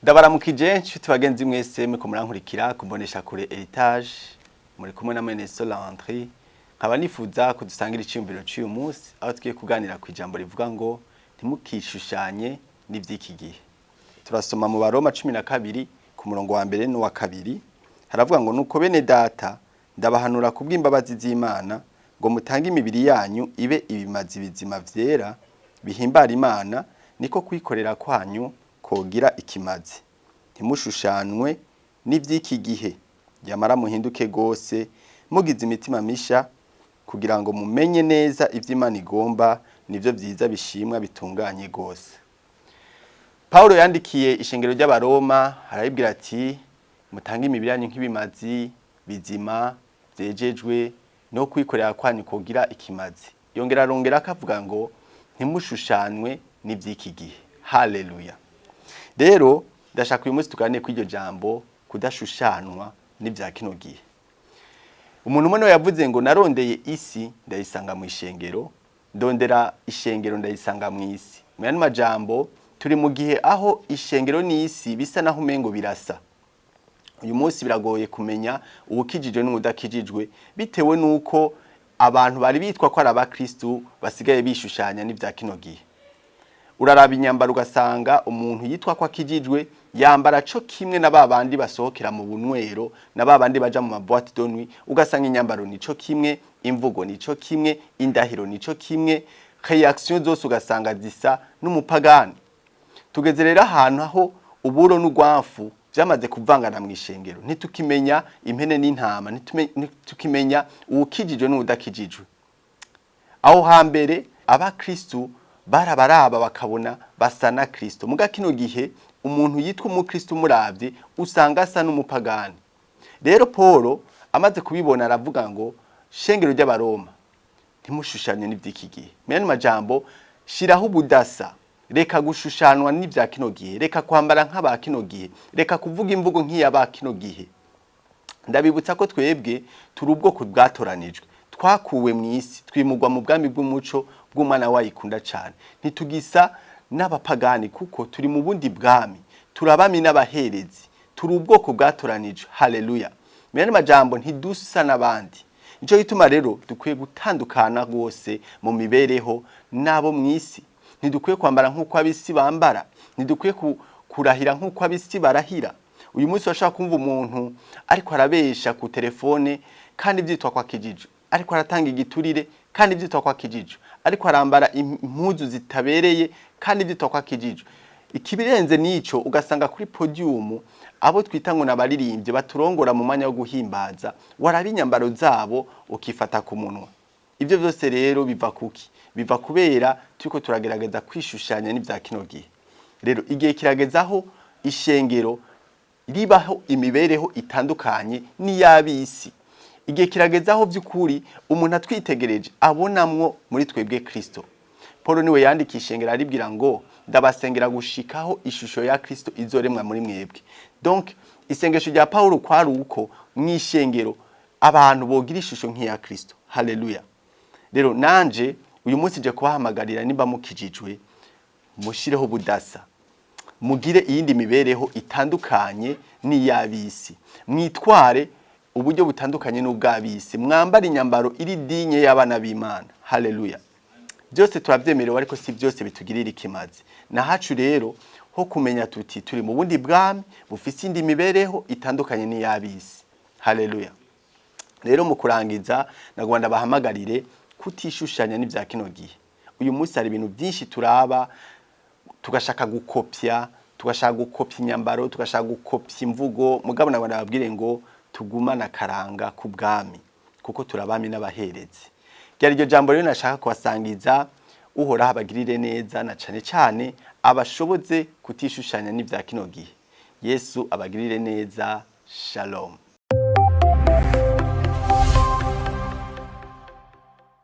Ndabaramukije nshuti bagenzi mwese muriko murankurikira kumbonesha kure Heritage, muri kumwe na mwene so Landry. Nkaba nifuza kudusangira iciyumviro c'uyu munsi, aho tugiye kuganira ku ijambo rivuga ngo ntimukishushanye n'ivy'iki gihe. Turasoma mu Baroma 12 ku murongo wa mbere n'uwa kabiri. Haravuga ngo: "Nuko bene data, ndabahanura kubw'imbabazi z'Imana ngo mutange imibiri yanyu ibe ibimazi bizima, vyera, bihimbara Imana, niko kwikorera kwanyu kogira ikimazi. Ntimushushanwe n'ivy'iki gihe, yamara muhinduke gose mugize imitima misha, kugira ngo mumenye neza ivyo Imana igomba, nivyo vyiza, bishimwa, bitunganye gose." Paulo yandikiye ishengero ry'Abaroma, arabibwira ati: "Mutange imibiri yanyu nk'ibimazi bizima vyejejwe, no kwikorera kwanyu kogira ikimazi." Yongera arongera akavuga ngo ntimushushanwe n'ivy'iki gihe. Haleluya! Rero ndashaka uyu munsi tuganire kuri iryo jambo, kudashushanwa n'ivya kino gihe. Umuntu umwe niwe yavuze ngo: "Narondeye isi ndayisanga mu ishengero, ndondera ishengero ndayisanga mu isi." Mu yandi majambo, turi mu gihe aho ishengero n'isi bisa naho umengo birasa. Uyu munsi biragoye kumenya uwukijijwe n'uwudakijijwe, bitewe n'uko abantu bari bitwa ko ari abakristu basigaye bishushanya n'ivya kino gihe. Uraraba inyambaro, ugasanga umuntu yitwa ko akijijwe yambara co kimwe na babandi basohokera mu bunywero, na babandi baja mu ma boîte de nuit. Ugasanga inyambaro nico kimwe, imvugo nico kimwe, indahiro nico kimwe, réaction zose ugasanga zisa n'umupagani. Tugeze rero ahantu aho uburo n'urwamfu vyamaze kuvangana mu ishengero. Ntitukimenya impene n'intama, ntitukimenya uwukijijwe n'uwudakijijwe. Aho hambere abakristu barabaraba bakabona basa na Kristo. Muga kino gihe umuntu yitwa umukristo umuravye usanga asa n'umupagani. Rero Paul amaze kubibona aravuga ngo: "Shengero ry'Abaroma, ntimushushanye n'ivy'iki gihe." Mu majambo, shiraho ubudasa, reka gushushanwa n'ivya kino gihe, reka kwambara nk'aba kino gihe, reka kuvuga imvugo nk'iy'aba kino gihe. Ndabibutsa ko twebwe turi ubwoko bwatoranijwe, twakuwe mu isi, twimurwa mu bwami bw'umuco bw'umwana wayikunda cyane. Ntitugisa n'abapagani kuko turi mu bundi bwami, turabami n'abaherezi, turi ubwoko bwatoranijwe. Haleluya! Mu yandi majambo, ntidusa n'abandi. Nico gituma rero dukwiye gutandukana rwose mu mibereho n'abo mu isi. Ntidukwiye kwambara nk'uko ab'isi bambara, ntidukwiye kurahira nk'uko ab'isi barahira. Uyu munsi washaka kumva umuntu ariko arabesha ku telefone kandi vyitwa kwa kijiji, ariko aratanga igiturire kandi vyitwa kwa kijiji, ariko arambara impuzu zitabereye kandi vyitwa kwa kijiji. Ikibirenze nico, ugasanga kuri podium abo twita ngo nabaririmbye baturongora mu mwanya wo guhimbaza, waraba inyambaro zabo ukifata ku munwa. Ivyo vyose rero biva kuki? Biva kubera turiko turagerageza kwishushanya n'ivya kino gihe. Rero igihe kirageze aho ishengero ribaho imibereho itandukanye n'iy'ab'isi. Igihe kirageze aho by'ukuri umuntu atwitegereje abonamwo muri twebwe Kristo. Paul niwe yandika ishengero aribwira ngo: "Ndabasengera gushikaho ishusho ya Kristo izoremwa muri mwebwe." Donc isengesho rya Paul kwari uko mw'ishengero abantu bogira ishusho nk'iya Kristo. Haleluya! Rero nanje uyu munsi je kubahamagarira, nimba mukijijwe, mushireho ubudasa, mugire iyindi mibereho itandukanye n'iy'ab'isi, mwitware uburyo butandukanye n'ubw'ab'isi, mwambare inyambaro iri digne y'abana b'Imana. Haleluya! Byose turabyemerewe, ariko si byose bitugirira ikimazi. Nahacu rero ho kumenya tuti turi mu bundi bwami bufise indi mibereho itandukanye n'iy'ab'isi. Haleluya! Rero mu kurangiza, nagomba ndabahamagarire kutishushanya n'ivya kino gihe. Uyu munsi hari ibintu byinshi turaba tugashaka gukopya, tugashaka gukopya inyambaro, tugashaka gukopya imvugo. Mugabo nagomba ndababwire ngo tugumane akaranga k'ubwami, kuko turabami n'abaherezi. Ryari iryo jambo rero nashaka kubasangiza. Uhoraho abagirire neza, na cane cane abashoboze kutishushanya n'ivya kino gihe. Yesu abagirire neza. Shalom.